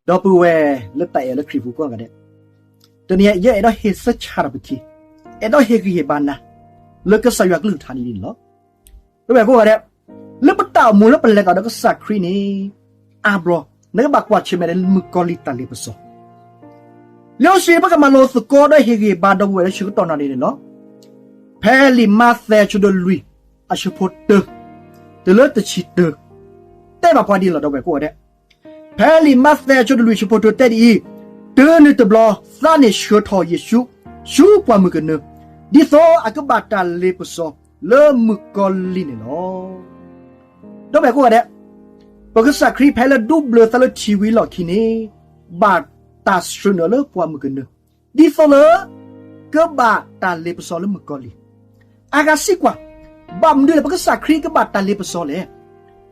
ဒီပုၢ်ဝဲၢ်လၢတၢ်အဲၣ်လၢခရံာ်ပူၤကိးဂၤဒဲး, တနံၤအံၤ ယအဲၣ်ဒိးဟ့ၣ်ဆၢချၢပခံ, အဲၣ်ဒိးဟ့ၣ်ဂံၢ်ဟ့ၣ်ဘါနၤ လၢကစၢ်ယွၤကလုၢ်ကထါဒ်န့ၣ်လီၤ. ဒီပုၢ်ဝဲၢ်ကိးဂၤဒဲး, လၢပတၢ်အိၣ်မူလၢပလဲၤတၢ်ဒီးကစၢ်ခရံာ်န့ၣ်, အါဘျီ နကဘၣ်ကွၢ်ဆၢၣ်မဲာ်ဒီးမုၣ်ကီၤလံၢ်တၢ်လ့ပစီ လံာ်စီဆှံပကမၤလိသကိးဒီးဟ့ၣ်ဂံၢ်ဟ့ၣ်ဘါ ဒီပုၢ်ဝဲၢ်လၢဆၢကတီၢ်နၣ်ရံၣ်န့ၣ်လီၤ. ဖဲလံာ်မးသဲအဆၢဒိၣ်လွံၢ် အဆၢဖိတၢ တုၤလၢတဆံတၢ, တဲဘၣ်ပှၤဒ်လဲၣ် ဒီပုၢ်ဝဲၢ်ကိးဂၤဒဲး. ဖဲလံာ်မးသဲအဆၢဒိၣ်လွံၢ်အဆၢဖိတၢတဲဒ်အံၤ, တုၤနုၤတဘျီ သးန့ၣ်ဆှၢထီၣ်ယ့ၣ်ၡူး ဆူပှၢ်မုၢ်ကနၢ, ဒ်သိးအကဘၣ်တၢ်လ့ပစီလၢမုၣ်ကီၤလံၢ်န့ၣ်လီၤ. ဒီပုၢ်ဝဲၢ်ကိးဂၤဒဲး, ပကစၢ်ခရံာ်ဖဲလၢဒူဘျၢသးလၢထံဝံၤအလီၢ်ခံန့ၣ်, ဘၣ်တၢ်ဆှၢနုာ်လၢပှၢ်မုၢ်ကနၢ, ဒ်သိးလၢ ကဘၣ်တၢ်လ့ပစီလၢမုၣ်ကီၤလံၢ်. အါဂၤစံးကွၢ်, ဘၣ်မနုၤလၢပကစၢ်ခရံာ်ကဘၣ်တၢ်လ့ပစီလဲၣ်.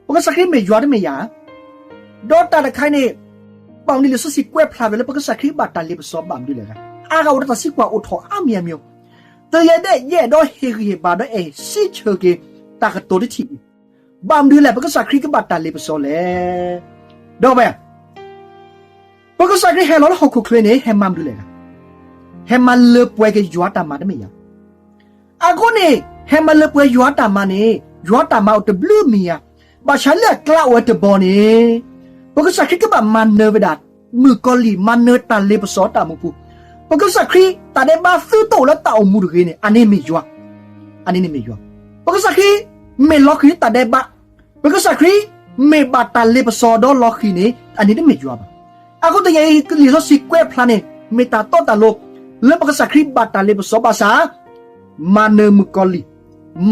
ပကစၢ်ခရံာ်မ့ၢ်ယွၤတမ့ၢ်ဧါ. ဒီးတၢ်တခါအံၤန့ၣ်, ဘၣ်မနုၤလံာ်စီဆှံကွဲးဖျါဝဲလၢပကစၢ်ခရံာ်ဘၣ်တၢ်လ့ပစီဘၣ်မနုၤလဲၣ်. အါဂၤအိၣ်ဒီးတၢ်စံးကွၢ်အိၣ်ထီၣ်အါမံၤအါမံၤ, တယဲဒဲး ယအဲၣ်ဒိးဟ့ၣ်ဂံၢ်ဟ့ၣ်ဘါဒီးအဲၣ်စံးဆၢက့ၤ တၢ်ကတိၤတထံၣ်အံၤ, ဘၣ်မနုၤလဲၣ် ပကစၢ်ခရံာ်ကဘၣ်တၢ်လ့ပစီလဲၣ်. ဒီပုၢ်ဝဲၢ်, ပကစၢ်ခရံာ်ဟဲလီၤလၢဟီၣ်ခိၣ်ချၢန့ၣ် ဟဲမၤမနုၤလဲၣ်. ဟဲမၤလၢပှဲၤက့ၤယွၤတၢ်မၤတမ့ၢ်ဧါ. အဃိန့ၣ်, ဟဲမၤလၢပှဲၤယွၤတၢ်မၤန့ၣ်, ယွၤတၢ်မၤအိၣ်တဘျုးမံၤဧါ. ဘၣ်ဆၣ်လၢအကျါအိၣ်ဝဲတဘီန့ၣ်, ပကစၢ်ခရံာ်ကဘၣ်မၤနၢၤဝဲဒၣ် မုၣ်ကီၤလံၢ် မၤနၢၤတၢ်လ့ပစီတၢ်မူပူၤ, ပကစၢ်ခရံာ်တၢ်ဒဲးဘးသုတအိၣ်လၢတၢ်အိၣ်မူတဂ့ၤန့ၣ် အန့ၣ်မ့ၢ်ယွၤ, အန့ၣ်မ့ၢ်ယွၤ, ပကစၢ်ခရံာ်မ့ၢ်လီၤဃံၤလၢတၢ်ဒဲးဘး, ပကစၢ်ခရံာ်မ့ၢ်ဘၣ်တၢ်လ့ပစီဒီးလီၤဃံၤန့ၣ် အန့ၣ်တမ့ၢ်ယွၤဘၣ်. အဃိတနံၤအံၤ လံာ်စီဆှံကွဲးဖျါန့ၣ် မ့ၢ်တၢ်တီတၢ်လိၤ လၢပကစၢ်ခရံာ်ဘၣ်တၢ်လ့ပစီဘၣ်ဆၣ်, မၤနၢၤမုၣ်ကီၤလံၢ်,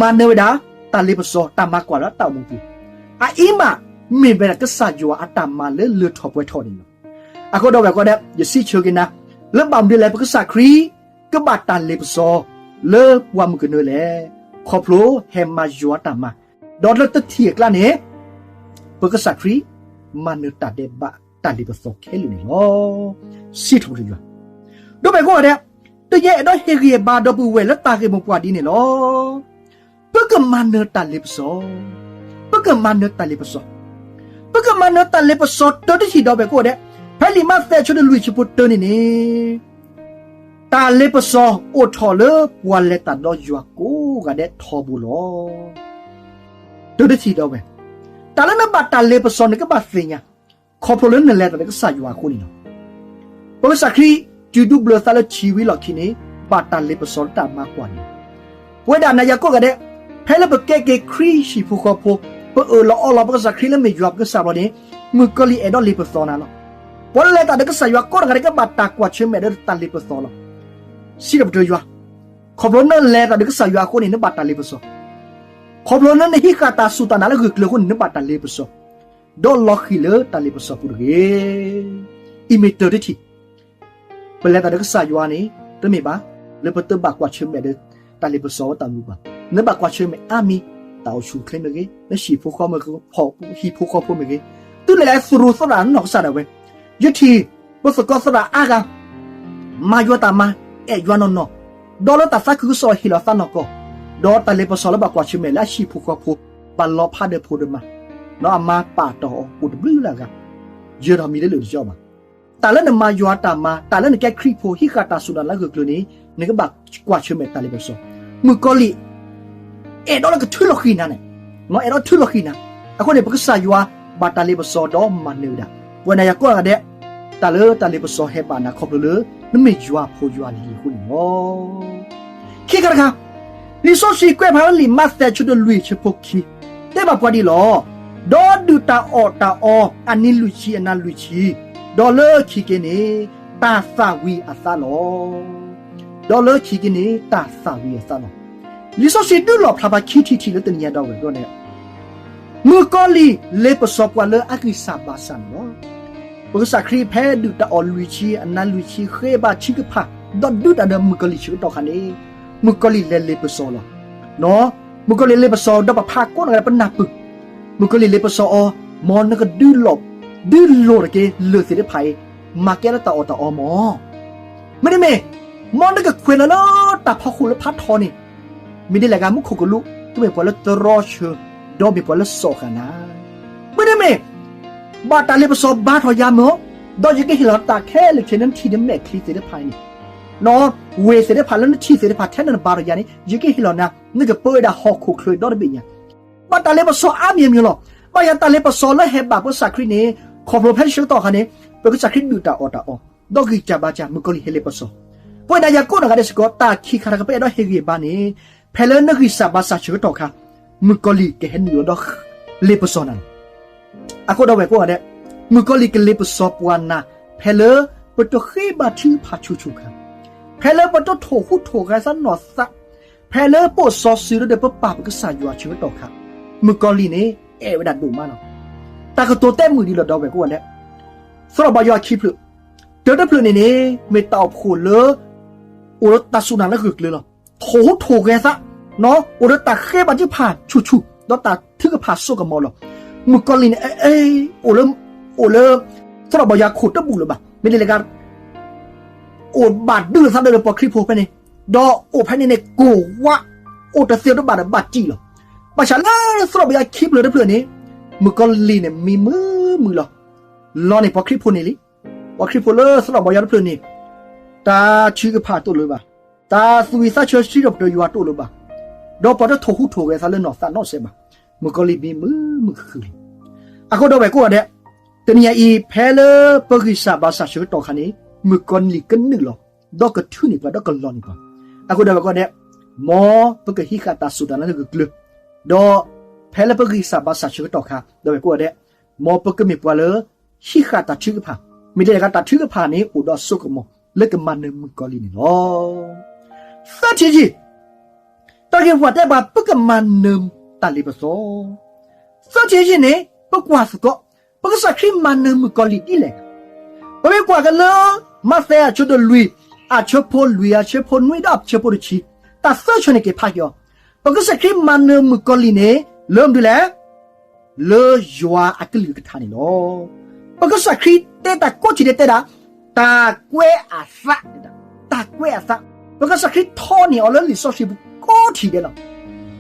မၤနၢၤဝဲဒၣ် တၢ်လ့ပစီ တၢ်မၤကွၢ်လၢတၢ်အိၣ်မူပူၤ, အအံၤမးမ့ၢ်ဝဲဒၣ်ကစၢ်ယွၤအတၢ်မၤလၢလၢထီၣ်ပှဲၤထီၣ်န့ၣ်လီၤ. အဃိဒီပုၢ်ဝဲၢ်ကိးဂၤဒဲး ယစံးဆၢက့ၤနၤ, လၢဘၣ်မနုၤလဲၣ် ပကစၢ်ခရံာ် ကဘၣ်တၢ်လ့ပစီ လၢပှၢ်မုၢ်ကနၢလဲၣ်, ခီဖျိဟဲမၤယွၤတၢ်မၤ, ဒီးလၢတထံၣ်အကျါန့ၣ် ပကစၢ်ခရံာ် မၤနၢၤတၢ်ဒဲးဘးတၢ်လ့ပစီခဲလၢာ်န့ၣ်လီၤ. စံးထီၣ်ပတြၢၤယွၤ, ဒီပုၢ်ဝဲၢ်ကိးဂၤဒဲး, တယဲအဲၣ်ဒိးဟ့ၣ်ဂံၢ်ဟ့ၣ်ဘါဒီပုၢ်ဝဲၢ်လၢတၢ်ဂ့ၢ်မိၢ်ပှၢ်ဒ်န့ၣ်လီၤ. ပကမၤနၢၤတၢ်လ့ပစီ, ပကမၤနၢၤတၢ်လ့ပစီ, ပကမၤနၢၤတၢ်လ့ပစီတၢတထံၣ်ဒီပုၢ်ဝဲၢ်ကိးဂၤဒဲး, ဖဲလံာ်မးသဲအဆၢဒိၣ်လွံၢ်အဆၢဖိတၢန့ၣ်န့ၣ် တၢ်လ့ပစီအိၣ်ထီၣ်လၢပှၤလဲၤတၢ်ဒီးယွၤကိးဂၤဒဲးထီဘိလီၤ. တၢတထံၣ်ဒီပုၢ်ဝဲၢ်, တၢ်လၢနဘၣ်တၢ်လ့ပစီနကဘၣ်သ့ၣ်ညါ, ခီဖျိလၢနလဲၤတၢ်ဒီးကစၢ်ယွၤအဃိန့ၣ်လီၤ. ပကစၢ်ခရံာ် တုၤဒူဘျၢသးလၢထံဝံၤအလီၢ်ခံန့ၣ် ဘၣ်တၢ်လ့ပစီလၢတၢ်မၤကွၢ်န့ၣ်လီၤ. ပဝဲဒၣ်နၤယၤကိးဂၤဒဲး, ဖဲလၢပကဲက့ၤခရံာ်ဟံၣ်ဖိဃီဖိ, ပအၢၣ်လီၤအီလီၤပကစၢ်ခရံာ်လၢမ့ၢ်ယွၤပကစၢ်ဘျီန့ၣ်, မုၣ်ကီၤလံၢ်အဲၣ်ဒိးလ့ပစီနၤလီၤ. ပှၤလၢလဲၤတၢ်ဒီးကစၢ်ယွၤကိးဂၤဒဲးကဘၣ်တၢ်ကွၢ်ဆၢၣ်မဲာ်ဒီးတၢ်လ့ပစီလီၤ. စံးထီၣ်ပတြၢၤယွၤ, ခီဖျိနလဲၤတၢ်ဒီးကစၢ်ယွၤအဃိန့ၣ် နဘၣ်တၢ်လ့ပစီ, ခီဖျိနဟံးဃာ်တၢ်စူၢ်တၢ်နာ်လၢဂၢၢ်ကျၢၤအဃိန့ၣ် နဘၣ်တၢ်လ့ပစီ, ဒီးလီၤဃံၤလၢတၢ်လ့ပစီပူၤတဂ့ၤ. အံၤမ့ၢ်တၢတထံၣ်, ပလဲၤတၢ်ဒီးကစၢ်ယွၤန့ၣ် တမ့ၢ်ဘၣ် လၢပတဘၣ်ကွၢ်ဆၢၣ်မဲာ်ဒီးတၢ်လ့ပစီဝဲတၢ်မူဘၣ်. နဘၣ်ကွၢ်ဆၢၣ်မဲာ်အါမံၤ, တၢ်အိၣ်ဆူၣ်အိၣ်ချ့မ့ၢ်ဂ့ၤ, နဟံၣ်ဖိဃီဖိမ့ၢ်ဂ့ၤ, တုၤနလဲၤသရူးသရၣ်နီၢ်ကစၢ်ဒၣ်ဝဲ, ယထံၣ်ပသကိးသရၣ်အါဂၤ မၤယွၤတၢ်မၤ, အဲၣ်ယွၤနီၢ်နီၢ်, ဒီးလၢတၢ်သးခုကစီၣ်ဟ့ၣ်လီၤသးနီၢ်ကီၢ်, ဒီးတၢ်လ့ပစီလၢဘၣ်ကွၢ်ဆၢၣ်မဲာ်လၢအဟံၣ်ဖိဃီဖိ ဘၣ်လီၤဖးဒီးဖိဒီးမါ, ဒီးအမါပာ်တ့ၢ်အီၤအိၣ်တဘျုးလၢအဂၤ, ယဲၢ်ထီၣ်မံၤလၢလၢာ်တကီဘၣ်. တၢ်လၢနမၤယွၤတၢ်မၤ, တၢ်လၢနကဲခရံာ်ဖိ ဟံးဃာ်တၢ်စူၢ်တၢ်နာ်လၢဂၢၢ်ကျၢၤန့ၣ် နကဘၣ်ကွၢ်ဆၢၣ်မဲာ်တၢ်လ့ပစီ. မုၣ်ကီၤလံၢ် အဲၣ်ဒိးလၢကထုးလီၤဃံၤနၤန့ၣ်, အဲၣ်ဒိးထုးလီၤဃံၤနၤ, အဃိန့ၣ် ပကစၢ်ယွၤဘၣ်တၢ်လ့ပစီဒီးမၤနၢၤဝဲဒၣ်, ပဝဲနၤယၤကိးဂၤဒဲး, တၢ်လၢတၢ်လ့ပစီဟဲဘၣ်နၤခီဖျိလၢ နမ့ၢ်ယွၤဖိယွၤလံၤအဃိန့ၣ်လီၤ. ခံခါတခါ, လံာ်စီဆှံကွဲးဖျါလၢလံာ်မးသဲအဆၢဒိၣ်လွံၢ်အဆၢဖိခံ, တဲဘၣ်ပှၤဒ်လီၤ, ဒီးဒုၣ်တၢ်အီၣ်တၢ်အီ အနံၤလွံၢ်ဆံအနၤလွံၢ်ဆံ, ဒီးလၢခံက့ၤန့ၣ် တၢ်သၣ်ဝံၤအသးလီၤ. ဒီးလၢခံက့ၤန့ၣ် တၢ်သၣ်ဝံၤအသးလီၤ. လံာ်စီဆှံဒုးလီၣ်ဖျါပှၤခံထံၣ်ထံၣ်လၢတနံၤညါဒီးဝဲၢ်န့ၣ် မုၣ်ကီၤလံၢ်လ့ပစီပှၤလၢအဂံၢ်စၢ်ဘါစၢ်န့ၣ်လီၤ. ပကစၢ်ခရံာ်ဖဲဒုၣ်တၢ်အီၣ်လွံၢ်ဆံအနၤလွံၢ်ဆံ ဃ့ဘါထုကဖၣ် ဒီးဒုးတၢ်ဒီးမုၣ်ကီၤလံၢ်ဆၢကတီၢ်ခါန့ၣ် မုၣ်ကီၤလံၢ်လဲၤလ့ပစီလီၤ. မုၣ်ကီၤလံၢ်လ့ပစီဒီးပဖးကိးဂၤဒဲး ပနၢ်ပၢၢ်, မုၣ်ကီၤလံၢ်လ့ပစီအီၤ, မ်နကဒုးလီၢ်, ဒုးလိာ်တက့ၢ်လၢၢ်သ့ၣ်တဖၣ်အံၤ, မၤကဲလၢတၢ်အီၣ်တၢ်အီမး မ့တမ့ၢ်, မ်နကခွဲးလီၤလၢတၢ်ဖီခိၣ်လၢဖးထီန့ၣ်, မ့ၢ်ဒ်လဲၣ်ဂ့ၤ မူခိၣ်ကလူး ကမ့ၢ်ပှၤလၢတြီဆၢ, ဒီးမ့ၢ်ပှၤလၢစိာ်ဃာ်နၤ, မ့တမ့ၢ်, ဘၣ်တၢ်လ့ပစီဘါထီၣ်ယၤမး, ဒီးယကဟ့ၣ်လီၤတၢ်ခဲလၢာ်ခဲဆ့လၢနထံၣ်နမဲာ်ချံသ့ၣ်တဖၣ်အံၤန့ၣ်, ဝ့ၢ်သ့ၣ်တဖၣ်လၢနထံၣ်သ့ၣ်တဖၣ်ထဲနဘါထီၣ်ယၤန့ၣ် ယကဟ့ၣ်လီၤနၤ, နကပၢဝဲဒၣ်ဟီၣ်ခိၣ်ချၢဒီတဘ့ၣ်ညါ. ဘၣ်တၢ်လ့ပစီအါမံၤမံၤလီၤ. ဘၣ်ယၤတၢ်လ့ပစီလၢဟဲဘၣ်ပကစၢ်ခရံာ်န့ၣ် ခီဖျိဖဲဆၢကတီၢ်အခါန့ၣ် ပကစၢ်ခရံာ်ဒုၣ်တၢ်အီၣ်တၢ်အီ, ဒီးဂံၢ်စၢ်ဘါစၢ် မုၣ်ကီၤလံၢ်ဟဲလ့ပစီ. ပဝဲဒၣ်ယၤကိးနီၢ်ဂၤဒဲးစ့ၢ်ကီး တၢ်ခံခါတခါ ပအဲၣ်ဒိးဟ့ၣ်ဂံၢ်ဘါန့ၣ်, ဖဲလၢနဂံၢ်စၢ်ဘါစၢ်ဆၢကတီၢ်အခါ, မုၣ်ကီၤလံၢ်ကဟဲနုာ်လီၤဒီးလ့ပစီနၤန့ၣ်. အဃိဒီပုၢ်ဝဲၢ်ကိးဂၤဒဲး, မုၣ်ကီၤလံၢ်ကလ့ပစီပှၤနၤ, ဖဲလၢပတဃ့ဘါထုကဖၣ်ဆူၣ်ဆူၣ်အခါ, ဖဲလၢပတထိၣ်ဟူးထိၣ်ဂဲၤသးနီၢ်သး, ဖဲလၢပအိၣ်စီၤစုၤဒီးပပာ်ပကစၢ်ယွၤဆၢကတီၢ်အခါ, မုၣ်ကီၤလံၢ်န့ၣ် အဲၣ်ဝဲဒၣ်ဒိၣ်မးလီၤ. တၢ်ကတိၤတဲမုာ်ဒံးလီၤ ဒီပုၢ်ဝဲၢ်ကိးဂၤဒဲး, သရိာ်ဘါယွၤခံဖျၢၣ်, တၢတဖျၢၣ်န့ၣ်န့ၣ် မ့ၢ်တၢ်အိၣ်ဖှိၣ်လၢ အိၣ်ဒီးတၢ်စူၢ်နာ်လၢဂၢၢ်ကျၢၤလီၤ. ထိၣ်ဟူးထိၣ်ဂဲၤသး, အိၣ်ဒီးတၢ်ဃ့ဘါထုကဖၣ်ဆူၣ်ဆူၣ်, ဒီးတၢ်ထုကဖၣ်စိကမီၤလီၤ. မုၣ်ကီၤလံၢ်န့ၣ် အဲ အိၣ်လၢ အိၣ်လၢ သရိာ်ဘါယွၤခိၣ်တဘူၣ်လၢၤဘၣ်. မ့ၢ်ဒ်လဲၣ်ဂ့ၤ အိၣ်ဘၣ်ဒုးလိာ်သးဒီးပှၤခရံာ်ဖိဖဲန့ၣ်, ဒီးအိၣ်ဖဲန့ၣ်န့ၣ် ကိၢ်ဝါ, အိၣ်တသ့တဘၣ်ဒီးဘၣ်စံၣ်လီၤ. ဘၣ်ဆၣ်လၢသရိာ်ဘါယွၤခံဖျၢၣ်တဖျၢၣ်န့ၣ်, မုၣ်ကီၤလံၢ်န့ၣ် မံမုာ်မုာ်လီၤ. လီၤန့ၢ်ပှၤခရံာ်ဖိန့ၣ်လံ. ပှၤခရံာ်ဖိလၢသရိာ်ဘါယွၤတဖျၢၣ်န့ၣ် တၢ်ထုကဖၣ်တအိၣ်လၢၤဘၣ်, တၢ်သူၣ်ဝံၣ်သးဆၢစံးထီၣ်ပတြၢၤယွၤတအိၣ်လၢၤဘၣ်, ဒီးပှၤတထိၣ်ဟူးထိၣ်ဂဲၤသးလၢနီၢ်သးနီတစဲးဘၣ်. မုၣ်ကီၤလံၢ်မံမုာ်မုာ်ဃုာ်လီၤ. အဃိဒီပုၢ်ဝဲၢ်ကိးဂၤဒဲး, တနံၤညါအံၤ ဖဲလၢပဂံၢ်စၢ်ဘါစၢ်ဆၢကတီၢ်အခါန့ၣ်, မုၣ်ကီၤလံၢ်ကနုာ်လီၤ, ဒီးကထုးန့ၢ်ပှၤ ဒီးကလီၤန့ၢ်ပှၤ. အဃိဒီပုၢ်ဝဲၢ်ကိးဂၤဒဲး, မ်ပကဟံးဃာ်တၢ်စူၢ်တၢ်နာ်လၢဂၢၢ်ကျၢၤ, ဒီးဖဲလၢပဂံၢ်စၢ်ဘါစၢ်ဆၢကတီၢ်အခါ ဒီပုၢ်ဝဲၢ်ကိးဂၤဒဲး, မ်ပကမ့ၢ်ပှၤလၢ ဟံးဃာ်တၢ်ထုကဖၣ်, မ့ၢ်ဒ်လဲၣ်ဂ့ၤ တၢ်ထုကဖၣ်န့ၣ် အိၣ်ဒီးစိကမီၤလၢကမၤနၢၤမုၣ်ကီၤလံၢ်န့ၣ်လီၤ. သၢထံၣ်ယံၤ, တၢ်ဂ့ၢ်ပှၤတဲဘၣ် ပကမၤနၢၤတၢ်လ့ပစီ. သၢထံၣ်ယံၤန့ၣ် ပကွၢ်သကိး, ပကစၢ်ခရံာ်မၤနၢၤမုၣ်ကီၤလံၢ်ဒ်လဲၣ်. ပမ့ၢ်ကွၢ်က့ၤလၢ မးသဲအဆၢဒိၣ်လွံၢ်, အဆၢဖိလွံၢ်, အဆၢဖိနွံဒီးအဆၢဖိတဆံ, တၢ်သၢဆၢန့ၣ်က့ၤဖးက့ၤအီၤ, ပကစၢ်ခရံာ်မၤနၢၤမုၣ်ကီၤလံၢ်န့ၣ် လၢမနုၤလဲၣ် လၢယွၤအကလုၢ်ကထါန့ၣ်လီၤ. ပကစၢ်ခရံာ်တဲတၢ်ကိးထံၣ်ဒဲးတဲဒၣ်, တၢ်ကွဲးအသး, တၢ်ကွဲးအသး, ပကစၢ်ခရံာ်ထီၣ်န့ၢ်အီၤလၢလံာ်စီဆှံပူၤကိးထံၣ်ဒဲးလီၤ.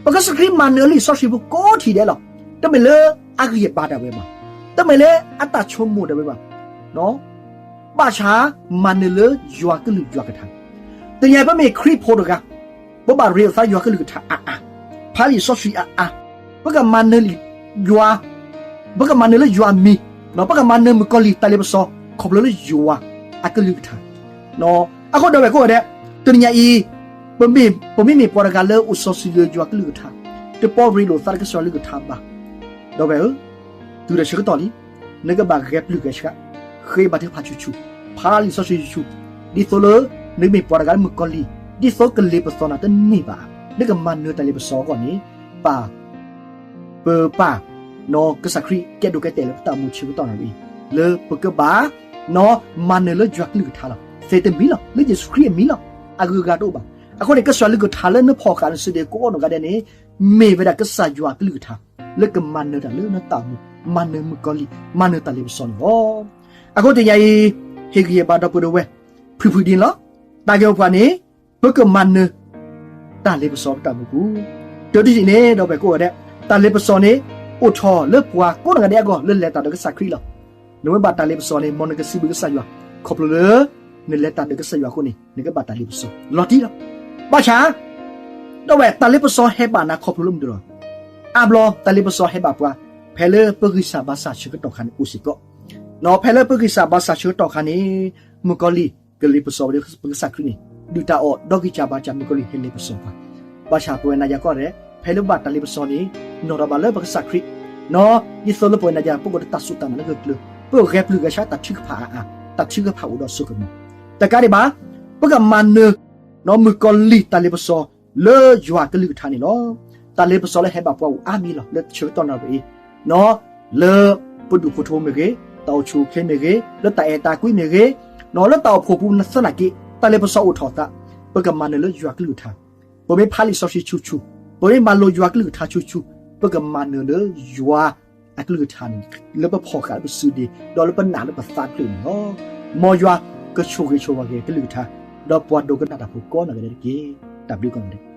ပကစၢ်ခရံာ်မၤနၢၤလၢလံာ်စီဆှံပူၤကိးထံၣ်ဒဲးလီၤ. တမ့ၢ်လၢအဂံၢ်အဘါဒၣ်ဝဲဘၣ်, တမ့ၢ်လၢအတၢ်ဆိကမိၣ်ဒၣ်ဝဲဘၣ် ဘၣ်ဆၣ် မၤနၢၤလၢယွၤကလုၢ်ယွၤကထါ. တနံၤအံၤပမ့ၢ်ခရံာ်ဖိတဂၤ, ပဘၣ်ရ့လိာ်သးယွၤကလုၢ်ကထါအါအါ, ဖးလံာ်စီဆှံအါအါ, ပကမၤနၢၤလံယွၤ, ပကမၤနၢၤလၢယွၤမံၤ, ပကမၤနၢၤမုၣ်ကီၤလံၢ်တၢ်လ့ပစီ ခီဖျိလၢယွၤအကလုၢ်ကထါ. အဃိဒီပုၢ်ဝဲၢ်ကိးဂၤဒဲး, တနံၤအံၤ ပမ့မ့ၢ်ပှၤတဂၤလၢအိၣ်စီၤစုၤလၢယွၤကလုၢ်ကထါ, တပီၢ်ရ့လိာ်သးလၢကစၢ်ယွၤကလုၢ်ကထါဘၣ်, ဒီပုၢ်ဝဲၢ်ဧၢ, တုၤဒီးဆၢကတီၢ်လံ, နကဘၣ်ဂဲၤပျုၢ်ဂဲၤဆှး, ဃ့ဘါထုကဖၣ်ဆူၣ်ဆူၣ်, ဖးလံာ်စီဆှံဆူၣ်ဆူၣ်, ဒ်သိးလၢ နမ့ၢ်ပှၤတဂၤလၢမုၣ်ကီၤလံၢ်, ဒ်သိးကလ့ပစီနၤတန့ၢ်ဘၣ်, နကမၤနၢၤတၢ်လ့ပစီအဂီၢ်န့ၣ်, ပၢ် ပပၢ် နီၢ်ကစၢ်ခရံာ်ကဲဒိၣ်ကဲတဲာ်လၢပတၢ်အိၣ်မူဆၢကတီၢ်နၣ်ရံၣ်, လၢပကဘၣ် နီၢ်မၤနၢၤလၢယွၤကလုၢ်ကထါလီၤ. သ့တမံၤလီၤ, လၢယ့ၣ်ၡူးခရံာ်အမံၤလီၤ. အဂုၤအဂၤတအိၣ်ဘၣ်. အဃိန့ၣ် ကစၢ်ယွၤကလုၢ်ကထါလၢနဖီၣ်ဃာ်နစုဒ့ကိးနီၢ်ဂၤဒဲးန့ၣ်, မ့ၢ်ဝဲဒၣ်ကစၢ်ယွၤကလုၢ်ကထါ လၢကမၤနၢၤတၢ်လၢနတၢ်အိၣ်မူ, မၤနၢၤမုၣ်ကီၤလံၢ်, မၤနၢၤတၢ်လ့ပစီန့ၣ်လီၤ. အဃိတနံၤအံၤ, ဟ့ၣ်ဂံၢ်ဟ့ၣ်ဘါဒီပုၢ်ဝဲၢ်, ဖုၣ်ဖုၣ်ဒ်န့ၣ်လီၤ. တၢ်ဂ့ၢ်ပပှၤန့ၣ်, ပကမၤနၢၤ တၢ်လ့ပစီပတၢ်မူပူၤ, တၢတထံၣ်န့ၣ် ဒီပုၢ်ဝဲၢ်ကိးဂၤဒဲး, တၢ်လ့ပစီန့ၣ် အိၣ်ထီၣ်လၢပှၤကိးနီၢ်ဂၤဒဲးအဂီၢ် လၢလဲၤတၢ်ဒီးကစၢ်ခရံာ်လီၤ. နမ့ၢ်ဘၣ်တၢ်လ့ပစီန့ၣ် မ်နကစံးဘျုးကစၢ်ယွၤ, ခီဖျိလၢ နလဲၤတၢ်ဒီးကစၢ်ယွၤအဃိန့ၣ် နကဘၣ်တၢ်လ့ပစီလီၤတံၢ်လီၤ. ဘၣ်ဆၣ် ဒီပုၢ်ဝဲၢ် တၢ်လ့ပစီဟဲဘၣ်နၤခီဖျိလၢမနုၤလီၤ. အါဘျီ တၢ်လ့ပစီဟဲဘၣ်ပှၤ ဖဲလၢပဂံၢ်စၢ်ဘါစၢ်ဆၢကတီၢ်ခါန့ၣ်အိၣ်စ့ၢ်ကီး, ဖဲလၢပဂံၢ်စၢ်ဘါစၢ်ဆၢကတီၢ်ခါန့ၣ်, မုၣ်ကီၤလံၢ် ကလ့ပစီဝဲလၢပကစၢ်ခရံာ်န့ၣ်, ဒုၣ်တၢ်အီၣ် ဒီးဂံၢ်စၢ်ဘါစၢ် မုၣ်ကီၤလံၢ်ဟဲလ့ပစီပှၤ. ဘၣ်ဆၣ်ပဝဲနၤယၤကိးဂၤဒဲး, ဖဲလၢပဘၣ်တၢ်လ့ပစီန့ၣ်, နီၣ်ထီၣ်ဘၣ်လၢပကစၢ်ခရံာ်, ဒ်သိးလၢပဝဲနၤယၤ ပကအိၣ်ဒီးတၢ်စူၢ်တၢ်နာ်လၢဂၢၢ်ကျၢၤ, ပဂဲၤပျုၢ်ဂဲၤဆှးတၢ်ထုကဖၣ်အါအါ, တၢ်ထုကဖၣ်အိၣ်ဒီးစိကမီၤ. တကးဒံးဘၣ်, ပကမၤနၢၤ မုၣ်ကီၤလံၢ်တၢ်လ့ပစီ လၢယွၤကလုၢ်ကထါန့ၣ်လီၤ. တၢ်လ့ပစီလၢဟဲဘၣ်ပှၤအိၣ်အါမံၤလီၤ လၢဆၢကတီၢ်နၣ်ရံၣ်အံၤ, လၢပဒူၣ်ဖိထၢဖိမ့ၢ်ဂ့ၤ, တၢ်အိၣ်ဆူၣ်အိၣ်ချ့မ့ၢ်ဂ့ၤ, လၢတၢ်အဲၣ်တၢ်ကွံမ့ၢ်ဂ့ၤ, လၢတၢ်အိၣ်ဖှိၣ်ပူၤသနာ်က့, တၢ်လ့ပစီအိၣ်ထီၣ်အသး, ပကမၤနၢၤလၢယွၤကလုၢ်ကထါ, ပမ့ၢ်ဖးလံာ်စီဆှံဆူၣ်ဆူၣ်, ပမ့ၢ်မၤလိယွၤကလုၢ်ကထါဆူၣ်ဆူၣ်, ပကမၤနၢၤလၢယွၤအကလုၢ်ကထါန့ၣ်, လၢပဖီၣ်ဃာ်လၢပစုဒ့, ဒီးလၢပနာ်လၢပသးတဖျၢၣ်န့ၣ်လီၤ. မ်ယွၤကဆိၣ်ဂ့ၤဆိၣ်ဝါက့ၤကလုၢ်ကထါ, ဒီးပှၤဒိကနၣ်တၢ်ဖိကိးနီၢ်ဂၤဒဲးတက့ၢ်. တၢ်ဘျုးကိးဂၤဒဲး.